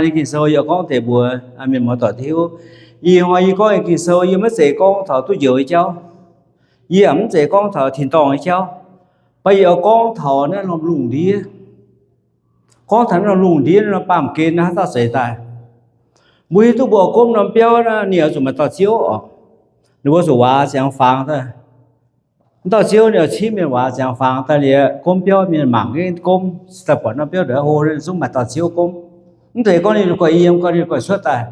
Ninh Ging-Sou yie gorngv deix mbuox mienh muoz-doic hiuv. Ih hnoi yie gorngv nyei Ging-Sou yie maiv zeiz gorngv taux duqv njoux nyei jauv. Yie yaac mv zeiz gorngv taux tin-dorngh nyei jauv. Mv baac yie oix gorngv taux naaiv norm lungh ndiev. Gorngv taux naaiv norm lungh ndiev, naaiv norm baamh gen naaiv haaix dauh zeix daaih. Mbuo hiuv duqv mbuo gomv norm biauv naaiv, ninh oix zuqc maaih dauh ziouv oc. Ninh mbuo zuqc waaz ziangx fangx daaih. Mv dauh ziouv ninh oix cimv mienh waaz ziangx fangx daaih liuz, gomv biauv mienh mangc gengh gomv, se daaih buatc norm biauv ndongc haaix hlo, ninh zungv maaih dauh ziouv gomv. Mv zeiz gorngv ninh la'guaih yiem, gorngv ninh la'guaih cuotv daaih.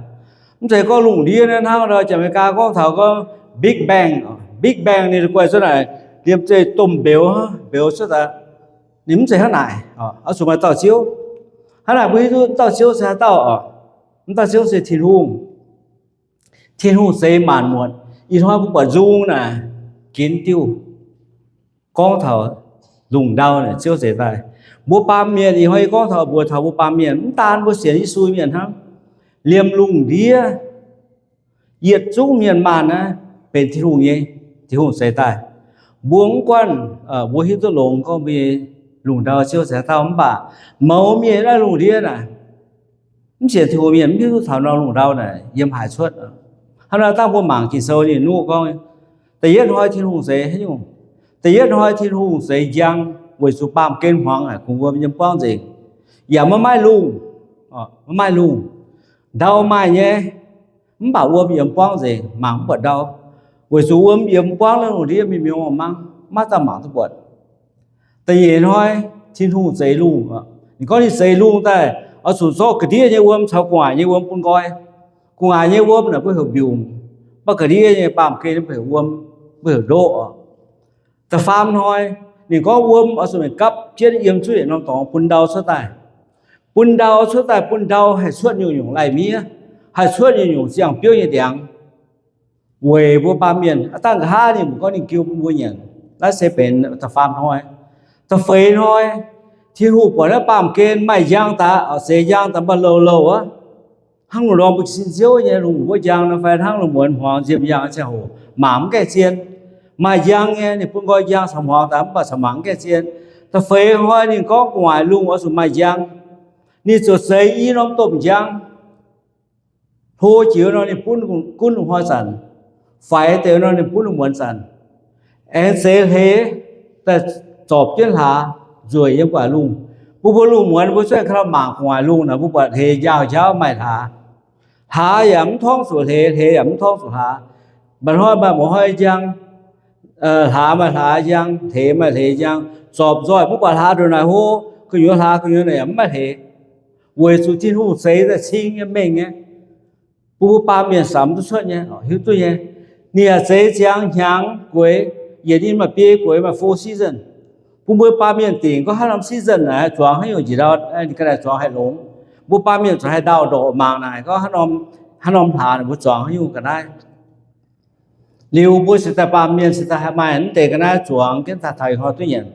Mv zeiz gorngv lungh ndiev naaiv hnangv nor, Janx-Meigaa gorngv taux gorngv Big Bang, Big Bang ninh la'guaih cuotv daaih, liemh zeih domh mbeux, mbeux cuotv daaih. Ninh mv zeiz hnangv naaic. Oix zuqc maaih dauh ziouv. Hnangv naaic mbuo hiuv duqv dauh ziouv se haaix dauh oc? Mv dauh ziouv se Tin-Hungh. Tin-Hungh zeix maanc muotc. Ih hnoi mbuo buatc nzung naaic ginv diuh gorngv taux lungh ndau naaic ziouv zeix daaih. Mbuo baamh mienh, ih hnoi yie gorngv taux mbuox taux mbuo baamh mienh, mv daan mbuo sienx Yesu mienh hnangv, liemh lungh ndiev yietc zungv mienh maanh naaiv benx Tin-Hungh nyei, Tin-Hungh zeix daaih. Mbuo mv guanh, mbuo hiuv duqv longx gorngv mbuo nyei lungh ndau ziouv zeix dauh, mv baac mouz mienh naaiv lungh ndiev naaic, mv sienx Tin-Hungh mienh mv hiuv duqv taux norm lungh ndau naaic yiem haaix cuotv. Hnangv naaiv dangh mbuo mangc Ging-Sou ninh nuqv gorngv, da'yietv hnoi Tin-Hungh zeix haaix nyungc? Da'yietv hnoi Tin-Hungh zeix njang weic zuqc baamh gen hmuangx naaic kungx wuom yiem buangv nzengc, yaac maiv maaih lungh, maiv maaih lungh. Ndau maaih nyei, mv baac wuom yiem buangv nzengc, mangc mv buatc ndau, weic zuqc wuom yiem buangv naaiv lungh ndiev mingh mingh mangc mangc, maiv dauh mangc duqv buatc. Da'nyeic hnoi, Tin-Hungh zeix lungh. Ninh gorngv ninh zeix lungh daaih, oix zuqc zorqv ga'ndiev nyei wuom caux gu'nguaaic nyei wuom bun nqoi. Gu'nguaaic nyei wuom naaic mbuo heuc mbiungc, mv baac ga'ndiev nyei baamh gen mbuo heuc wuom, mbuo heuc ndoqv. Da'faam hnoi, ninh gorngv wuom oix zuqc mingh gapv jienv yiem zuqv yietc norm dorngx bun ndau cuotv daaih. Bun ndau cuotv daaih, bun ndau haih cuotv nyungc-nyungc lai-miev, haih cuotv nyungc-nyungc ziangh biouv nyei ndiangx. Weic mbuo baamh mienh, aav dangh nqa'haav ninh mbuo gorngv ninh giu bun mbuo nyanc. Naaiv se benx da'faam hnoi. Da'feix hnoi, Tin-Hungh buatc naaiv baamh gen maaih njang daaih, zeix njang daaih mv baac louh louh aqv. Hnangv lungh ndorm mbuo cin nziouv nyei lungh wuov njang nor fai hnangv lungh muonz hmuangx nziemh njang ziangh hoc mangc mv gaengh zien. Maaih njang nyei, ninh bun nqoi njang caux hmuangx daaih mv baac caux mangc mv gaengh zien. Da'feix hnoi ninh gorngv gu'nguaaic lungh oix zuqc maaih njang. Ninh ziouc zeix i norm domh njang. Hlo jiex nor ninh bun gunv lungh hnoi zanc, faix deix nor ninh bun lungh muonz zanc. Aengx zeix hleix daaih zorpc jienv hlaax nzueic yiem gu'nguaaic lungh. Mbuo mbuo lungh muonz mbuo cuotv ka'lauh mangc gu'nguaaic lungh naaic, mbuo buatc hleix njaaux njaaux maaih hlaax. Hlaax yaac mv torngv zuqc hleix, hleix yaac mv torngv zuqc hlaax. Mba'hnoi maaih mba'hnoi njang, hlaax maaih hlaax njang, hleix maaih hleix njang. Zorpc nzoih mbuo buatc hlaax ndongc naaic hlo, gu'nyuoz hlaax gu'nyuoz naaic yaac mv maaih hleix, weic zuqc Tin-Hungh zeix daaih cing nyei, mengh nyei. Bun mbuo baamh mienh samx duqv cuotv nyei, hiuv duqv nyei. Ninh yaac zeix ziangx hnyangx gueix, yietc ninh maaih biei gueix, maaih four season. Bun mbuo baamh mienh dingc gorngv haaix norm season naaic zuangx haaix nyungc njiec ndau, ga'naaiv zuangx haih longx. Mbuo baamh mienh zuqc haih ndau-ndoqc mangc naaic gorngv haaix norm, haaix norm hlaax ninh mbuo zuangx haaix nyungc ga'naaiv. Liuz mbuo se daaih baamh mienh se daaih haih maaih mv deix ga'naaiv zuangx jienv daaih taux ih hnoi duqv nyanc.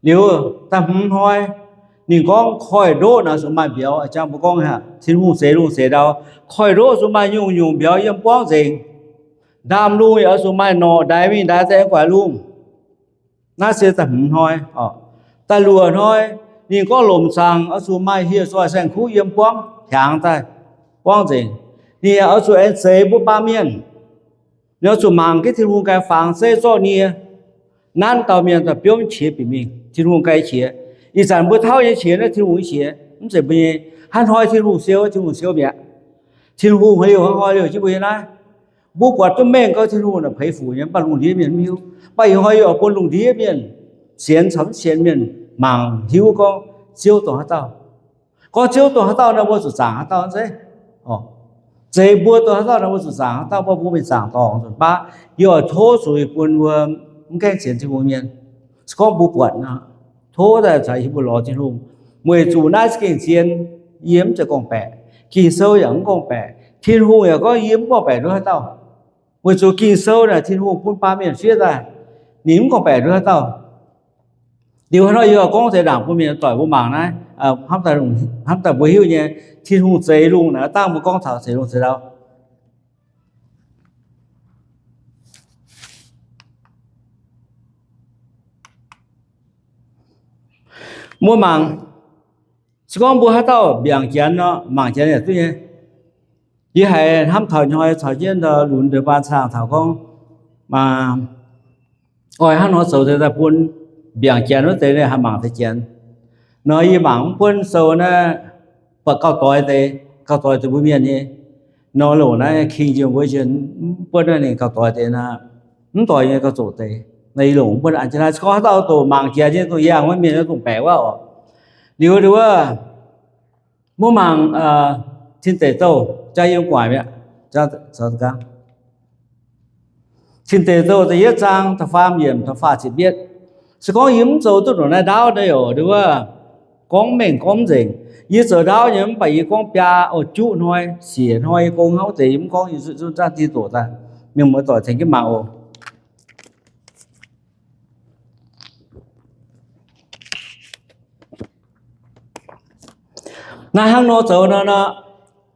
Liuz da'hmz hnoi, ninh gorngv koiv-ndoqv naaic zuqc maaih mbiauz. Jangx mbuo gorngv aqv, Tin-Hungh zeix lungh zeix ndau, koiv-ndoqv zuqc maaih nyungc-nyungc mbiauz yiem buangv nzengc. Ndaamv-lungh yaac oix zuqc maaih norqc ndaix mingh ndaix daaih gu'nguaaic lungh. Naaiv se da'hmz hnoi. Da'luoqc hnoi, ninh gorngv lomc zaangc oix zuqc maaih hieh zoih saeng-kuv yiem buangv hiaangx daaih buangv nzengc. Ninh yaac oix zuqc aengx zeix mbuo baamh mienh. Ninh oix zuqc mangc jienv Tin-Hungh ganh fangx zeiv zorqv nie. Nanv dauh mienh daaih biomv qiex bieqc mingh, Tin-Hungh ganh qiex. Ih zanc mbuo tauv nyei qiex naaiv Tin-Hungh nyei qiex, mv zeiz mbuo nyei. Hnangv hnoi Tin-Hungh siou, Tin-Hungh siou mi'aqv. Tin-Hungh haaix liouh hnoi liouh jienv mbuo nyei naaiv. Mbuo buatc duqv mengh gorngv Tin-Hungh naaic peix fuc nyei, mv baac lungh ndiev mienh mv hiuv. Mv baac ih hnoi yie oix bun lungh ndiev mienh, sienx caux mv sienx mienh mangc hiuv gorngv Ziouv dongh haaix dauh. Gorngv Ziouv dongh haaix dauh nor, mbuo zuqc zaangc haaix dauh zeiv. Zeiz mbuo dongh haaix dauh nor, mbuo zuqc zaangc haaix dauh, mv baac mbuo mingh zaangc dorngc nzunc baav. Yie oix tov zuiz bun mbuo mv gaengh sienx Tin-Hungh mienh. Se gorngv mbuo buatc nor, tov daaih caux yie mbuo lorz Tin-Hungh, weic zuqc naaiv za'gengh zien. Yie mv zeiz gorngv-baeqc, Ging-Sou yaac mv gorngv-baeqc, Tin-Hungh yaac gorngv yie mv gorngv-baeqc nduov haaix dauh. Weic zuqc Ging-Sou naaic Tin-Hungh bun baamh mienh fiev daaih, ninh mv gorngv-baeqc nduov haaix dauh. Liuz hnoi yie gorngv zeix ndaangc bun mienh doic mbuo mangc naaiv, hnamv daaih mbuo hiuv nyei, Tin-Hungh zeix lungh naaic, dangh mbuo gorngv taux zeix lungh zeix ndau. Mbuo mangc, Se gorngv mbuo haaix dauh mbiaangc janx nor, mangc janx yaac duqv nyei. Yie haiz hnamv taux hnoi caux jienv lunx deix baan caangh taux gorngv, oix hnangv nor zoux deix daaih bun mbiaangc janx wuov deix haih mangc deix janx. Nor yie mangc mv buonv sou naaiv, buatc gauh doix deix, gauh doix deix mbuo mienh nyei. Nor longc naaiv King James Version mv buonv naaiv ninh gauh doix deix naaiv, mv doix nyei gauh zoqc deix. Nor yie longc mv buonv an jienv naaiv, se gorngv haaix dauh doqc mangc janx nyei, doqc yangh wuov mienh, doqc baeqc wuov oc. Liuz wuov, mbuo mangc Tin Deic Douh, jaa yiem gu'nguaaic mi'aqv. Tin Deic Douh da'yietv zaang da'faam yiemc, da'faam ziepc yietv. Se gorngv yie mv zoux duqv ndongc naaiv ndaauv naaiv oc, wuov, gorngv mengh gorngv mv nzengc. Yie zoux ndaauv nyei mv baac yie gorngv biaa oix juqv hnoi, siec hnoi yie gong hnangv wuov deix, yie mv gorngv, yie zunv zanv dinh doqc daaih. Mienh muoz-doic tengx jienv mangc oc. Naaiv hnangv nor zoux nor,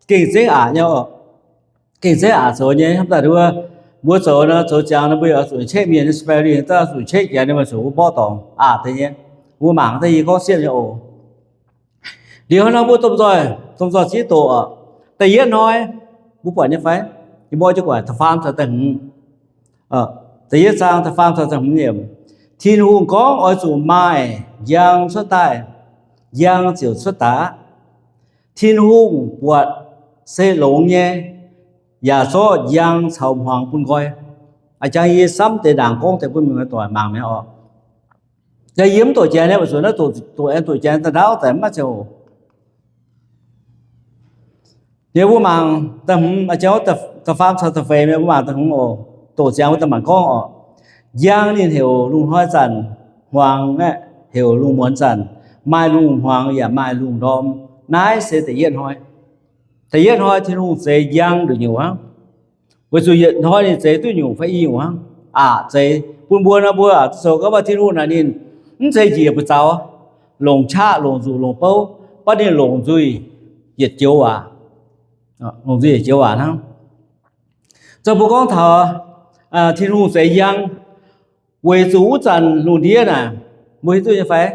gengh zeiv aqc nyei oc. Gengh zeiv aqc zoux nyei, hnamv daaih wuov, mbuo zoux nor, zoux ziangx nor mbuo yaac oix zuqc check mienh nyei spelling, daaih oix zuqc check janx nyei maaih zuqc mbuo mborqv dorngc aqc deix nyei. Mbuo mangc daaih yie gorngv siemv nyei oc. Liuz hnangv nor mbuo domh nzoih, domh nzoih ziex doqc oc. Da'yietv hnoi, mbuo buatc nyei fai? Yie mborqv jienv gu'nguaaic da'faam caux da'hmz. Da'yietv zaang da'faam caux da'hmz yiemc. Tin-Hungh gorngv oix zuqc maaih njang cuotv daaih, njang ziouc cuotv daaih aqv. Tin-Hungh buatc se longx nyei, yaac zorqv njang caux hmuangx bun nqoi. A'jang yie samv deix ndaangc gorngv deix bun mienh muoz-doic mangc mi'aqv oc. Yie mv doqc janx nyei, maiv zuqc naaiv doqc, doqc aengx doqc janx daaih ndaauv daaih maiv ziangh hoc. Liuz mbuo mangc da'hmz, a'jang da'faam caux da'feix, mbuo mangc da'hmz oc. Doqc ziangx mbuo daaih mangc gorngv oc. Njang ninh heuc lungh hnoi zanc, hmuangx aeqv, heuc lungh muonz zanc. Maaih lungh hmuangx yaac maaih lungh ndorm. Naaiv se da'yietv hnoi. Da'yietv hnoi Tin-Hungh zeix njang nduqc nyungc hnangv. Weic zuqc yietc hnoi ninh zeix duqv nyungc fai i nyungc hnangv. Aqc zeix bun mbuo nor, mbuo aqc duqv zoux gorngv maaih Tin-Hungh naaic ninh mv zeiz njiec buoz zaux, longc qaqv, longc nzuqc, longc bouv, mv baac ninh longc nzuih yietc joux waac. Longc nzuih yietc joux waac hnangv. Zoux mbuo gorngv taux Tin-Hungh zeix njang, weic zuqc wuov zanc lungh ndiev naaic, mbuo hiuv duqv nyei fai?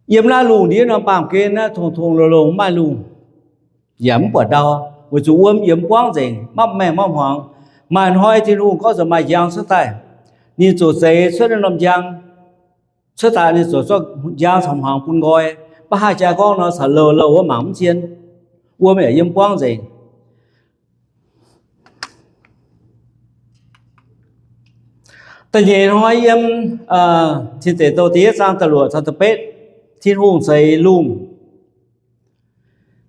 Yiem naaiv lungh ndiev nor, baamh gen naaiv tongx-tongx longx-longx mv maaih lungh, yaac mv buatc ndau, weic zuqc wuom yiemx buangv nzengc, maiv maengh maiv hmuangx. Maaih hnoi Tin-Hungh gorngv zuqc maaih njang cuotv daaih, ninh ziouc zeix cuotv norm njang cuotv daaih, ninh ziouc zorqv njang caux hmuangx bun nqoi. Mv baac haaix jaax gorngv nor, caux louh louh wuov mangc mv zien, wuom yaac yiem buangv nzengc. Da'nyeic hnoi yiem Tin Deic Douh da'yietv zaang da'luoqc caux da'betv, Tin-Hungh zeix lungh.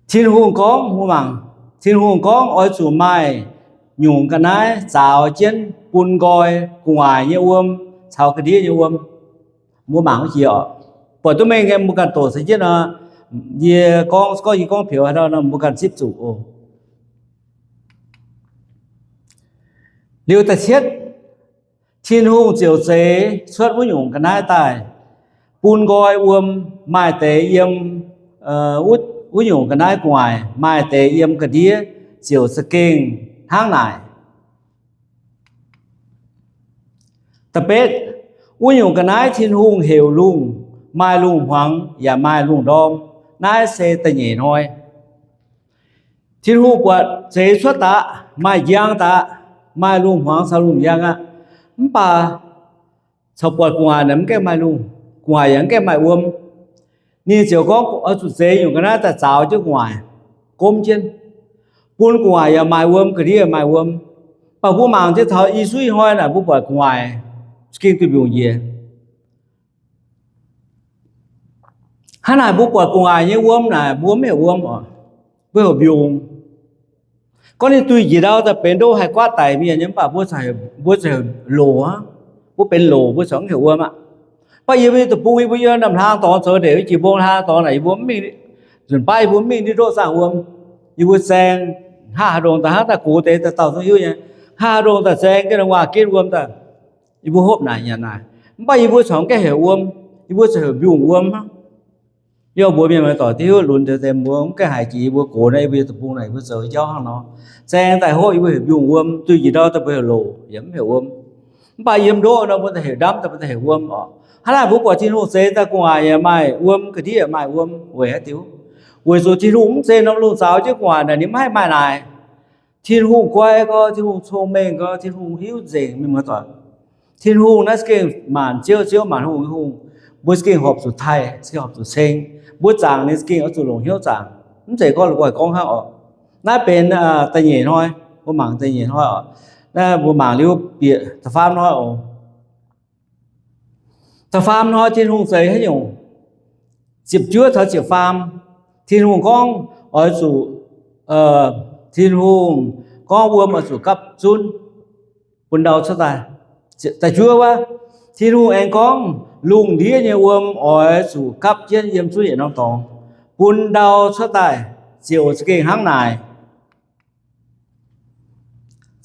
Tin-Hungh gorngv, mbuo mangc, Tin-Hungh gorngv oix zuqc maaih nyungc ga'naaiv zaaux jienv bun nqoi gu'nguaaic nyei wuom caux ga'ndiev nyei wuom. Mbuo mangc wuov jiex oc. Buatc duqv mengh nyei, mbuo ganh doqc se jienv nor, yie gorngv, gorngv yie gorngv peux haaix dauh nor, mbuo ganh zipv zuqc oc. Liuz da'cietv, Tin-Hungh ziouc zeix cuotv wuov nyungc ga'naaiv daaih, bun nqoi wuom, maaih deix yiem wuov nyungc ga'naaiv gu'nguaaic, maaih deix yiem ga'ndiev, ziouc za'gengh hnangv naaic. Da'betv, wuov nyungc ga'naaiv Tin-Hungh heuc lungh, maaih lungh hmuangx yaac maaih lungh ndorm. Naaiv se da'nyeic hnoi. Tin-Hungh buatc zeix cuotv daaih, maaih njang daaih, maaih lungh hmuangx caux lungh njang aqv. Mv baac caux buatc gu'nguaaic naaic mv gaengh maaih lungh, gu'nguaaic yaac mv gaengh maaih wuom. Ninh ziouc gorngv oix zuqc zeix nyungc ga'naaiv daaih zaaux jienv gu'nguaaic, gomv jienv, bun gu'nguaaic yaac maaih wuom, ga'ndiev yaac maaih wuom. Mv baac mbuo mangc jienv taux i suiv hnoi naaic, mbuo buatc gu'nguaaic za'gengh duih mbiungc njiec. Hnangv naaic mbuo buatc gu'nguaaic nyei wuom naaic, mbuo mv heuc wuom oc, mbuo heuc mbiungc. Gorngv ninh duih njiec ndau daaih benx ndo haih guaatv daic mienh nyei, mv baac mbuo, mbuo ziouc heuc loc aqv. Mbuo benx loc, mbuo ziouc mv heuc wuom aqv. Mv baac yie mbuo yietc deic-bung, yie mbuo yiem naaiv norm hlang dorngx zoux ndeic, jiex mbong hlang dorngx naaic, yie mbuo mv mingh, nzunc baav yie mbuo mv mingh ndiev ndoqv zaangh wuom. Yie mbuo zaeng, haav haaix ndongc daaih hnangv daaih gox deix daaih dauh zungv hiuv nyei. Haav haaix ndongc daaih zaeng jienv naaic waac-genv wuom daaih, yie mbuo hopv naaic nyanc naaic. Mv baac yie mbuo corc mv gaengh heuc wuom, yie mbuo ziouc heuc mbiungc wuom hnangv. Yie mbuo mienh muoz-doic diuv lunx deix deix mbuo mv gaengh haiz jiex yie mbuo gox naaiv, yie mbuo yietc deic-bung naaic, yie mbuo zoux jauv hnangv nor. Zaeng daaih hopv yie mbuo heuc mbiungc wuom, duih njiec ndau daaih mbuo heuc loc, yaac mv heuc wuom. Mv baac yiem ndoqv nor mbuo daaih heuc ndamv, daaih mbuo daaih heuc wuom oc. Hnangv naaic mbuo buatc Tin-Hungh zeix daaih gu'nguaaic yaac maaih wuom, ga'ndiev yaac maaih wuom. Weic haaix diuc? Weic zuqc Tin-Hungh mv zeiz norm lungh zaux jienv gu'nguaaic naaic, ninh maiv haih maaih naaic. Tin-Hungh guai gau, Tin-Hungh cong-mengh gau, Tin-Hungh hiuv nzengc mienh muoz-doic. Tin-Hungh naaiv za'gengh maanc ziouv, ziouv maanc hungh nyei Hungh. Mbuo za'gengh horpc zuqc taaih, za'gengh horpc zuqc ceng. Mbuo zaangc ninh za'gengh oix zuqc longc hnyouv zaangc. Mv zeiz gorngv la'guaih gorngv hnangv oc. Naaiv benx da'nyeic hnoi, mbuo mangc da'nyeic hnoi oc. Naaiv mbuo mangc liuz bieqc da'faam hnoi oc. Da'faam hnoi Tin-Hungh zeix haaix nyungc? Ziepc juov caux ziepc faam. Tin-Hungh gorngv oix zuqc, Tin-Hungh gorngv wuom oix zuqc gapv zunv bun ndau cuotv daaih. Da'juov wuov, Tin-Hungh aengx gorngv lungh ndiev nyei wuom oix zuqc gapv jienv yiem zunv yietc norm dorngx bun ndau cuotv daaih, ziouc za'gengh hnangv naaic.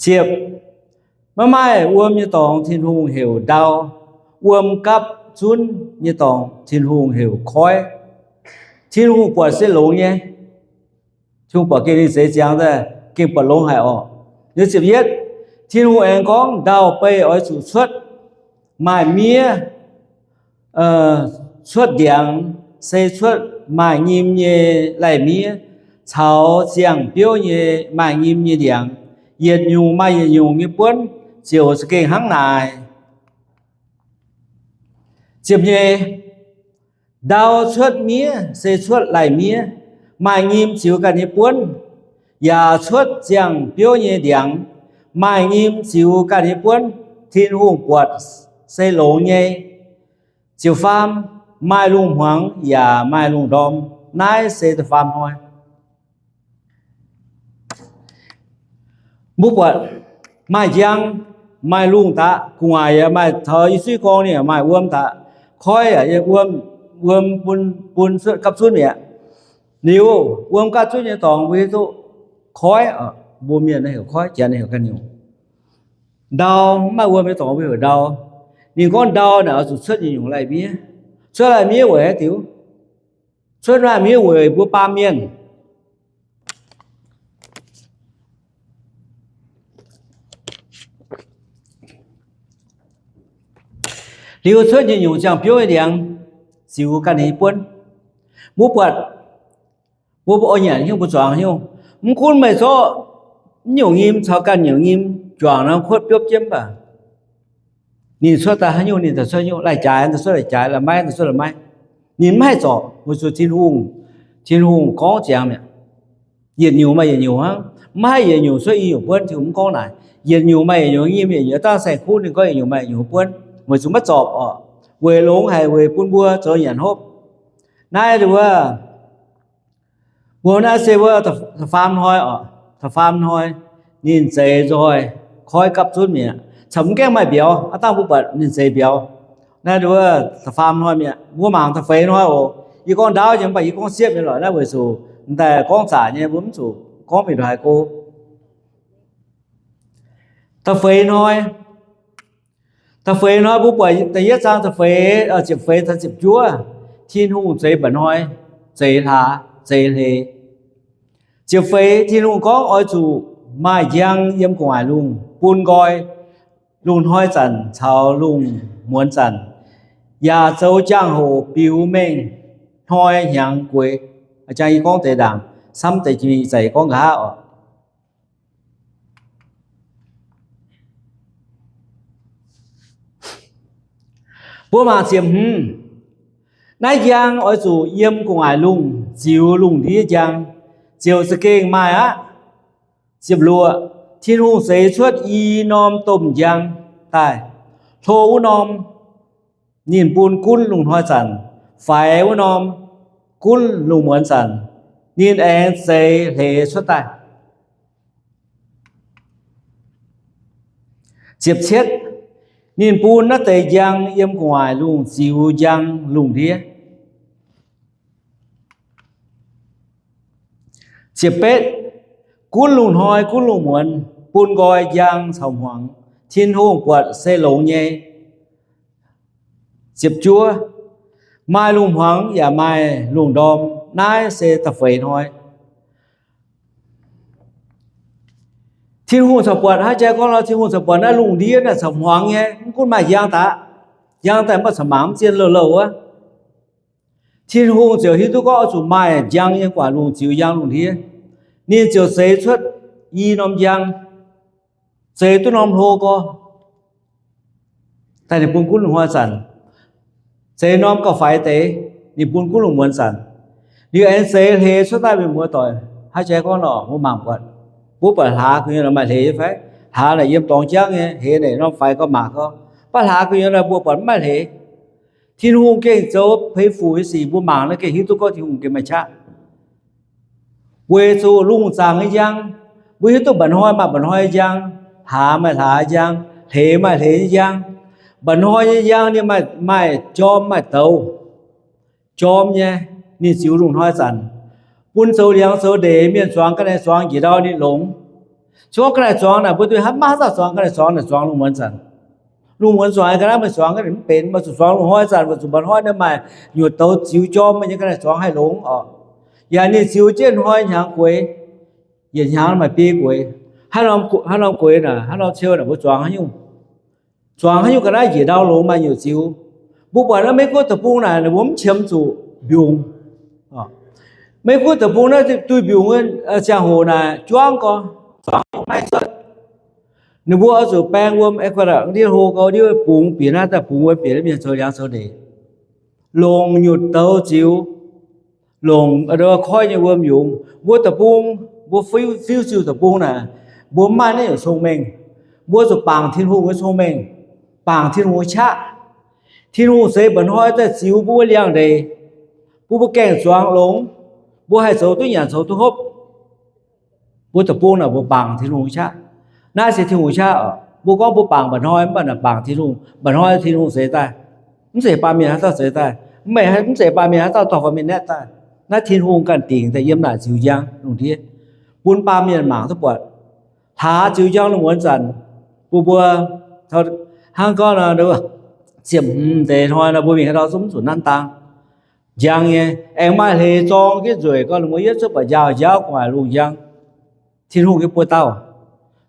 Ziepc, maiv maaih wuom nyei dorngx Tin-Hungh heuc ndau. Wuom gapv zunv nyei dorngx Tin-Hungh heuc koiv. Tin-Hungh buatc se longx nyei. Tin-Hungh buatc gengh ninh zeix ziangx daaih gengh buatc longx haic oc. Liuz ziepc yietv, Tin-Hungh aengx gorngv ndau-beih oix zuqc cuotv maaih miev, cuotv ndiangx, se cuotv maaih nyim nyei lai-miev, caux ziangh biouv nyei maaih nyim nyei ndiangx, yietc nyungc maaih yietc nyungc nyei buonv, ziouc za'gengh hnangv naaic. Ziepc nyeic, ndau cuotv miev se cuotv lai-miev, maaih nyim ziux ganh nyei buonv, yaac cuotv ziangh biouv nyei ndiangx, maaih nyim ziux ganh nyei buonv. Tin-Hungh buatc se longx nyei. Ziepc faam, maaih lungh hmuangx yaac maaih lungh ndorm. Naaiv se da'faam hnoi. Mbuo buatc maaih njang, maaih lungh daqc, gu'nguaaic yaac maaih taux i suiv gorngv ninh yaac maaih wuom daqc. Koiv yaac wuom, wuom bun, bun gapv zunv mi'aqv. Liuz wuom gapv zunv nyei dorngx mbuo hiuv duqv koiv, mbuo mienh naaiv heuc koiv, janx naaiv heuc ganh nyungc. Ndau, mv maaih wuom nyei dorngx mbuo heuc ndau. Ninh gorngv ndau naaic oix zuqc cuotv nyungc-nyungc lai-miev. Cuotv lai-miev weic haaix diuc? Cuotv lai-miev weic mbuo baamh mienh. Liuz cuotv nyungc-nyungc ziangh biouv nyei ndiangx ziux ganh nyei buonv. Mbuo buatc, mbuo mbuo oix nyanc nyungc, mbuo zuangx nyungc. Mv gunv meih zorqv nyungc nyim caux ganh nyungc nyim juangc norm kuotv biopv jienv mv baac ninh cuotv daaih haaix nyungc ninh daaih cuotv nyungc, lai-jaaix daaih cuotv lai-jaaix, lai-maiv daaih cuotv lai-maiv. Ninh mv haih zorc weic zuqc Tin-Hungh, Tin-Hungh gorngv ziangx mi'aqv. Yietc nyungc maaih yietc nyungc hnangv. Mv haih yietc nyungc cuotv i nyungc buonv. Tin-Hungh mv gorngv naaic. Yietc nyungc maaih yietc nyungc nyim, yietc nyungc dangh saeng-kuv ninh gorngv yietc nyungc maaih yietc nyungc buonv weic zuqc maiv zorpc oc. Weic longx haic weic bun mbuo zoux nyanc hopv. Naaiv wuov, mbuo naaiv se wuov da'faam hnoi oc. Da'faam hnoi ninh zeix nzoih koiv gapv zunv mi'aqv. Caux mv gaengh maaih mbiauz, aav dangh mbuo buatc ninh zeix mbiauz. Naaiv wuov da'faam hnoi mi'aqv. Mbuo mangc da'feix hnoi oc. Yie gorngv ndaauv nyei mv baac yie gorngv siepv nyei lorqc. Naaiv weic zuqc daaih gorngv zaqc nyei, mbuo mv zuqc gorngv mingh ndongc haaix go. Da'feix hnoi, da'feix hnoi mbuo buatc da'yietv zaang da'feix, ziepc feix taux ziepc juov, Tin-Hungh zeix mba'hnoi, zeix hlaax, zeix hleix. Ziepc feix Tin-Hungh gorngv oix zuqc maaih njang yiem gu'nguaaic lungh bun nqoi, lungh hnoi zanc caux lungh muonz zanc, yaac zoux jangx-hoc biux mengh hnoi hnyangx gueix. Jang yie gorngv deix ndaangc, camv deix jiex mingh ih zanc yie gorngv nqa'haav oc. Mbuo mangc ziepc hmz. Naaiv njang oix zuqc yiem gu'nguaaic lungh ziux lungh ndiev njang, ziouc za'gengh maaih aqv. Ziepc luoqc, Tin-Hungh zeix cuotv i norm domh njang daaih. Hlo wuov norm ninh bun gunv lungh hnoi zanc, faix wuov norm gunv lungh muonz zanc. Ninh aengx zeix hleix cuotv daaih. Ziepc cietv, ninh bun naaiv deix njang yiem gu'nguaaic lungh ziux njang lungh ndiev. Ziepc betv, gunv lungh hnoi gunv lungh muonz bun nqoi njang caux hmuangx, Tin-Hungh buatc se longx nyei. Ziepc juov, maaih lungh hmuangx yaac maaih lungh ndorm. Naaiv se da'feix hnoi. Tin-Hungh corc buatc, hnangv jang gorngv nor, Tin-Hungh corc buatc naaiv lungh ndiev naaiv corc hmuangx nyei, mv gunv maaih njang daqc. njang daaih maiv caux mangc mv zien louh louh wuov. Tin-Hungh ziouc hiuv duqv gorngv oix zuqc maaih njang nyei gu'nguaaic lungh ziux njang lungh ndiev. Ninh ziouc zeix cuotv i norm njang, zeix duqv norm hlo gorx, daaih ninh bun gunv lungh hnoi zanc. Zeix norm gauh faix deix, ninh bun gunv lungh muonz zanc. Liuz aengx zeix hleix cuotv daaih, mienh muoz doic, haaix jaax gorngv nor, mbuo mangc buatc, mbuo buatc hlaax gu'nyuoz maaih hleix nyei fai? Hlaax naaic yiem dorngx jangv nyei, hleix naaic norm faix gauh mangc gorx. Mv baac hlaax gu'nyuoz naaic mbuo buatc mv maaih hleix. Tin-Hungh gengh zoux peix fuc nyei sic, mbuo mangc naaiv gengh hiuv duqv gorngv Tin-Hungh gengh maaih qaqv. Weic zuqc lungh zaangc nyei njang, mbuo hiuv duqv mba'hnoi maaih mba'hnoi nyei njang, hlaax maaih hlaax nyei njang, hleix maaih hleix nyei njang. Mba'hnoi nyei njang ninh maaih, maaih jorm maaih douz. Jorm nyei, ninh ziux lungh hnoi zanc, bun zoux liangx zoux ndeic mienh zuangx ga'naaiv zuangx njiec ndau ninh longx. Se gorngv ga'naaiv zuangx naaic mbuo duqv hnangv maiv haaix dauh zuangx ga'naaiv zuangx naaic zuangx lungh muonz zanc. Lungh muonz zuangx ga'naaiv meih zuangx ga'naaiv mv benx, meih zuqc zuangx lungh hnoi zanc, weic zuqc mba'hnoi ninh maaih nyutc douz ziux jorm nyei ga'naaiv zuangx haih longx oc. Yaac ninh ziux jienv hnoi hnyangx gueix, yietc hnyangx maaih biei gueix. Haaix norm gueix naaic, haaix norm ceu naaic mbuo zuangx haaix nyungc? Zuangx haaix nyungc ga'naaiv njiec ndau longx maaih nyutc ziux. Mbuo buatc naaiv Meiv Guoqv deic-bung naaic ninh mbuo mv qiemx zuqc mbiungc. Meiv Guoqv deic-bung naaiv duih mbiungc ziangh hoc naaic juangv gorx, zuangx maiv cuotv. Ninh mbuo oix zuqc baeng wuom, ndiev hlo gau ndiev bungx bieqc naaiv daaih, bungx wuom bieqc naaiv mienh zoux liangx zoux ndeic, longc nyutc douz ziux, longc koiv nyei wuom yungz. Mbuo deic-bung, mbuo fiuv-siuh deic-bung naaic, mbuo mv maaih naaiv nyungc cong-mengh. Mbuo zuqc bangc Tin-Hungh nyei cong-mengh, bangc Tin-Hungh nyei qaqv. Tin-Hungh zeix mba'hnoi daaih ziux mbuo wuov liangx-ndeic, bun mbuo gaengh zuangx longx, mbuo haih zoux duqv nyanc zoux duqv hopv. Mbuo deic-bung naaic mbuo bangc Tin-Hungh nyei qaqv. Naaiv se Tin-Hungh nyei qaqv oc. Mbuo gorngv mbuo bangc mba'hnoi mv baac naaic bangc Tin-Hungh, mba'hnoi Tin-Hungh zeix daaih. Mv zeiz baamh mienh haaix dauh zeix daaih. Mv zeiz baamh mienh haaix dauh dorh faaux mienh naetv daaih. Naaiv Tin-Hungh ganh dingc daaih yiem naaic ziux njang lungh ndiev, bun baamh mienh mangc duqv buatc. Hlaax ziux njang lungh muonz zanc, bun mbuo hnangv gorngv ziepc hmz deix hnoi nor mbuo mingh haaix ndau zungv mv zuqc nanv dang. Njang nyei, aengx maaih hleix zorng jienv nzueic gorngv mbuo yietv cuotv buatc njaaux njaaux gu'nguaaic lungh njang. Tin-Hungh nyei buoz-dauh,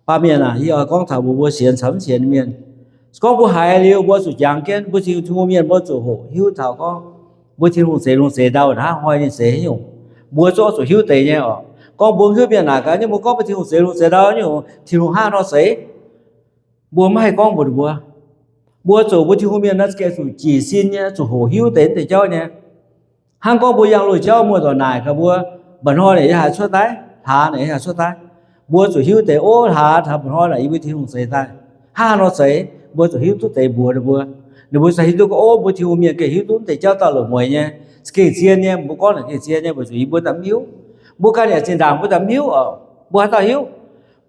baamh mienh aac, yie oix gorngv taux mbuo, mbuo sienx caux mv sienx nyei mienh. Se gorngv mbuo haiz liuz mbuo zuqc jangx jienv, mbuo Tin-Hungh mienh mbuo zuqc hoqc hiuv taux gorngv mbuo Tin-Hungh zeix lungh zeix ndau hnangv haaix, ninh zeix haaix nyungc, mbuo zungv zuqc hiuv deix nyei oc. Gorngv mbuo hiuv mienh naaic gaax, mv baac mbuo gorngv mbuo Tin-Hungh zeix lungh zeix ndau nyungc, Tin-Hungh hnangv haaix nor zeix, mbuo maiv haih gorngv mbuox ninh mbuo. Mbuo zuqc, mbuo Tin-Hungh mienh naaiv gengh zuqc jiez sin nyei, zuqc hoqc hiuv deix naaiv deix jauv nyei. Hnangv gorngv mbuo yangh loz-jauv muoz doic naaic gaax mbuo, mba'hnoi naaic yie haih cuotv daaih, hlaax naaic yie haih cuotv daaih. Mbuo zuqc hiuv deix, ov, hlaax taux mba'hnoi naaic yie mbuo Tin-Hungh zeix daaih hnangv haaix nor zeix, mbuo zuqc hiuv duqv deix mbuox ninh mbuo. Ninh mbuo za'gengh hiuv duqv gorngv, ov, mbuo Tin-Hungh mienh gengh hiuv duqv naaiv deix jauv dauh loz-mueiz nyei, gengh zien nyei. Mbuo gorngv naaic gengh zien nyei, weic zuqc yie mbuo daaih mv hiuv. Mbuo ganh yaac zinh ndaangc mbuo daaih mv hiuv oc. Mbuo haaix dauh hiuv?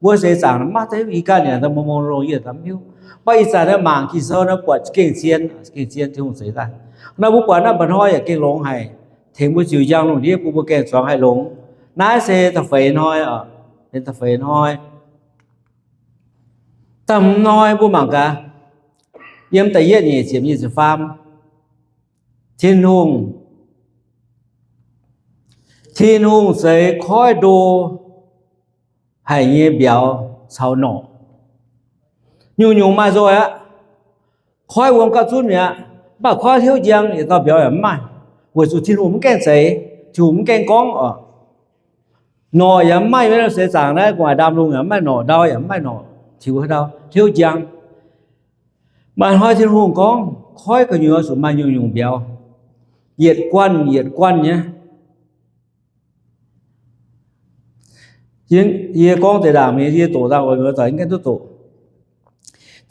Mbuo seix zaangc maiv daaih hiuv, yie ganh yaac daaih mong mong longx, yie daaih mv hiuv. Mv baac ih zanc naaiv mangc Ging-Sou naaiv buatc gengh zien, gengh zien Tin-Hungh zeix daaih. Naaiv mbuo buatc naaiv mba'hnoi yaac gengh longx haic, tengx mbuo ziux njang lungh ndiev bun mbuo gengh zuangx haih longx. Naaiv se da'feix hnoi oc, da'feix hnoi. Da'hmz hnoi mbuo mangc gaax, yiem da'yietv nyeic ziepc nyeic ziepc faam, Tin-Hungh, Tin-Hungh zeix koiv ndo haic nyei mbiauz caux norqc. Nyungc-nyungc maaih nzoih aqv. Koiv wuom gauh zunv mi'aqv, mv baac koiv hliouv njang yietc dauh mbiauz yaac mv maaih, weic zuqc Tin-Hungh mv gaengh zeix, Tin-Hungh mv gaengh gorngv oc. Norqc yaac mv maaih, seix zaangc naaiv gu'nguaaic ndaamv-lungh yaac mv maaih norqc, ndau yaac mv maaih norqc tiux haaix ndau, hliouv njang. Maaih hnoi Tin-Hungh gorngv koiv gu'nyuoz zuqc maaih nyungc-nyungc mbiauz, yietc guanh yietc guanh nyei. Yie gorngv deix ndaangc mingh, yie doqc dangh oix mienh muoz doic gaengh duqv doqc.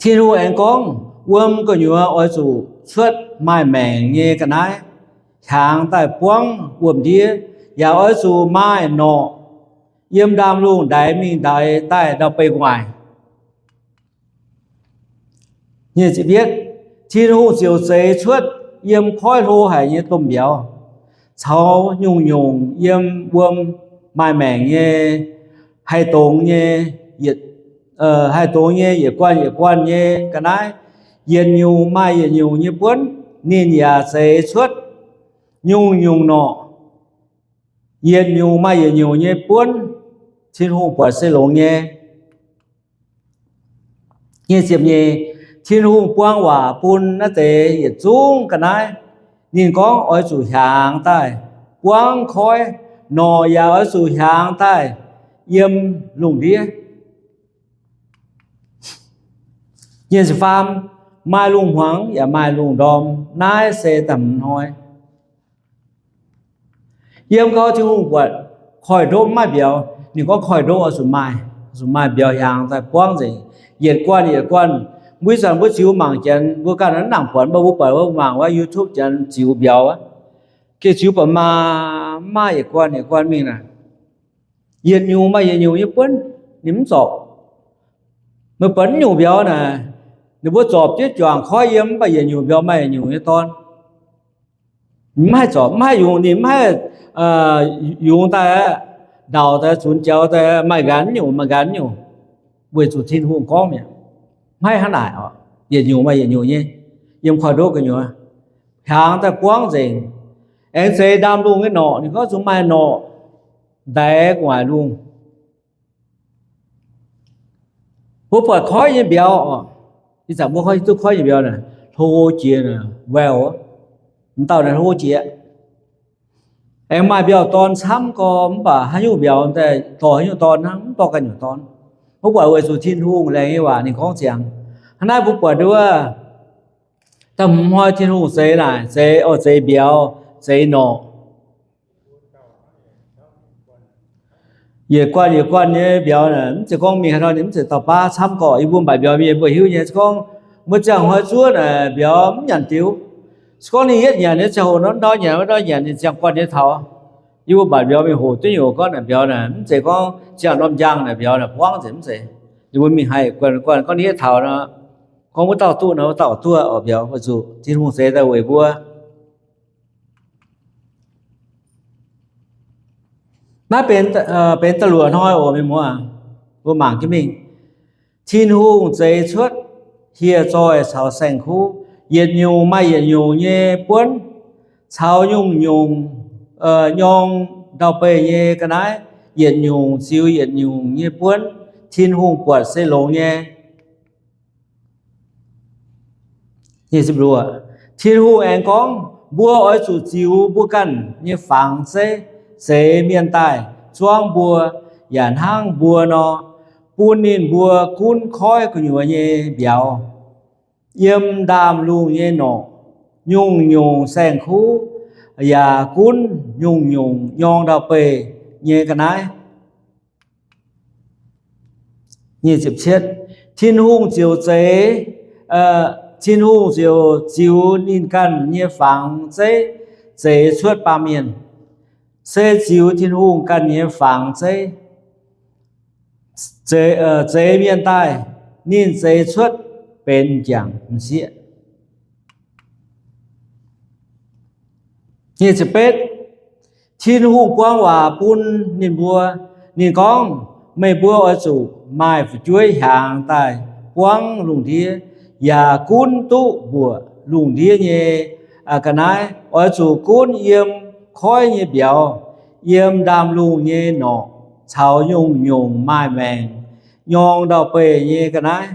Tin-Hungh aengx gorngv, wuom gu'nyuoz oix zuqc cuotv maaih maengc nyei ga'naaiv hiaangx daaih buangv wuom-ndiev, yaac oix zuqc maaih norqc yiem ndaamv-lungh ndaix mingh ndaix daaih ndau-beih gu'nguaaic. Tin-Hungh ziouc zeix cuotv yiem koiv hlo haic nyei domh mbiauz, caux nyungc-nyungc yiem wuom maaih maengc nyei, haih dongz nyei, haih dongz nyei yietc guanh yietc guanh nyei ga'naaiv, yietc nyungc maaih yietc nyungc nyei buonv. Ninh yaac zeix cuotv nyungc-nyungc norqc, yietc nyungc maaih yietc nyungc nyei buonv. Tin-Hungh buatc se longx nyei. Nyic ziepc nyeic, Tin-Hungh buang waac bun naaiv deix yietc zungv ga'naaiv. Ninh gorngv oix zuqc hiaangx daaih buangv koiv, norqc yaac oix zuqc hiaangx daaih yiem lungh ndiev. Nyic ziepc faam, maaih lungh hmuangx yaac maaih lungh ndorm. Naaiv se da'hmz hnoi. Yiem gau Tin-Hungh buatc koiv-ndoqv maiv maaih mbiauz. Ninh gorngv koiv-ndoqv oix zuqc maaih, zuqc maaih mbiauz hiaangx daaih buangv nzengc. Yietc guanh yietc guanh, mbuo ih zanc mbuo ziux mangc janx, mbuo ganh mv nangc buatc, mv baac mbuo buatc wuov mangc wuov YouTube janx ziux mbiauz aqv. Gengh ziux buatc maaih, maaih yietc guanh yietc guanh mingh naaic. Yietc nyungc maaih yietc nyungc nyei buonv, ninh mv zorpc. Meih buatc mv nyungc mbiauz naaic, ninh mbuo zorpc jienv juangc koiv yiem, mv baac yietc nyungc mbiauz maaih yietc nyungc nyei dorn. Mv haih zorpc, mv haih yungz, ninh mv haih yungz daaih aqv, ndauc daaih, zunx jaux daaih, maaih nqanx nyungc, maaih nqanx nyungc, weic zuqc Tin-Hungh gorngv mi'aqv. Mv haih hnangv naaic oc. Yietc nyungc maaih yietc nyungc nyei, yiem koiv-ndoqv gu'nyuoz hiaangx daaih buangv nzengc. Aengx zeix ndaamv-lungh nyei norqc, ninh gorngv zuqc maaih norqc ndaix gu'nguaaic lungh. Mbuo buatc koiv nyei mbiauz oc. Ih zanc mbuo hiuv duqv koiv nyei mbiauz naaic, hlo jiex naaic, vauv, m'dauh naaic hlo jiex. Aengx maaih mbiauz-dorn camv gorx, mv baac haaix nyungc mbiauz daaih dorh haaix nyungc dorn hnangv, mv dorh ganh nyungc dorn. Mv buatc weic zuqc Tin-Hungh laengz nyei waac ninh gorngv ziangx. Hnangv naaiv mbuo buatc nduov, da'hmz hnoi Tin-Hungh zeix naaic, zeix, oix zeix mbiauz, zeix norqc. Yietc guanh yietc guanh nyei mbiauz naaic, mv zeiz gorngv mingh haaix nor ninh mv zeiz dauh baav camv gorx. Yie mbuo mbatc mbiauz mienh mbuo hiuv nyei. Se gorngv mbuo ziangh hnoi zuov naaic mbiauz mv nyanc diux. Se gorngv ninh yietv nyanc nyei ziangh hoc nor, ndau nyanc wuov ndau nyanc ninh ziangh guanh nyei taux. Yie mbuo mbatc mbiauz mingh hoc duqv nyungc gorngv naaic mbiauz naaic mv zeiz gorngv ziangh norm njang naaic mbiauz naaic buangv nzengc mv zeiz. Ninh mbuo mingh haih guanh guanh gorngv ninh yietv taux nor, gorngv wuov dauh duqv nor wuov dauh duqv oc. Mbiauz weic zuqc Tin-Hungh zeix daaih weic mbuo. Naaiv benx, benx da'luoqc hnoi oc mienh muoz. Mbuo mangc jienv mingh. Tin-Hungh zeix cuotv hieh zoih caux saeng-kuv, yietc nyungc maaih yietc nyungc nyei buonv, caux nyungc-nyungc nyorng ndau-beih nyei ga'naaiv, yietc nyungc ziux yietc nyungc nyei buonv. Tin-Hungh buatc se longx nyei. Tin-Hungh aengx gorngv, mbuo oix zuqc ziux mbuo ganh nyei fangx zeiv zeix mienh daaih zuangv mbuo, yaac hnangv mbuo nor, bun ninh mbuo gunv koiv gu'nyuoz nyei mbiauz, yiem ndaamv-lungh nyei norqc, nyungc-nyungc saeng-kuv, yaac gunv nyungc-nyungc nyorng ndau-beih nyei ga'naaiv. Tin-Hungh ziouc zeix, Tin-Hungh ziouc ziux ninh ganh nyei fangx zeiv zeix cuotv baamh mienh. Se ziux Tin-Hungh ganh nyei fangx zeiv zeix mienh daaih, ninh zeix cuotv benx m'jangc m'sieqv. Tin-Hungh buang waac bun ninh mbuo. Ninh gorngv, meih mbuo oix zuqc maaih fu'jueiv hiaangx daaih buangv lungh ndiev, yaac gunv duqv mbuoqc lungh ndiev nyei ga'naaiv. Oix zuqc gunv yiem koiv nyei mbiauz, yiem ndaamv-lungh nyei norqc, caux nyungc-nyungc maaih maengc nyorng ndau-beih nyei ga'naaiv.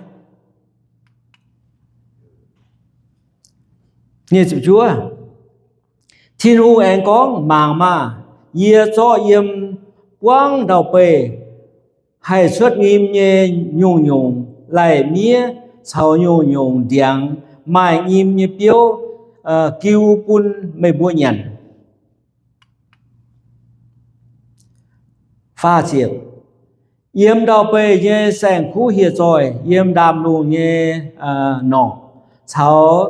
Tin-Hungh aengx gorngv, mangc maah! Yie zorqv yiem buangv ndau-beih haih cuotv nyim nyei nyungc-nyungc lai-miev caux nyungc-nyungc ndiangx maaih nyim nyei biouv jiu bun meih mbuo nyanc. Yiem ndau-beih nyei saeng-kuv hieh zoih, yiem ndaamv-lungh nyei norqc, caux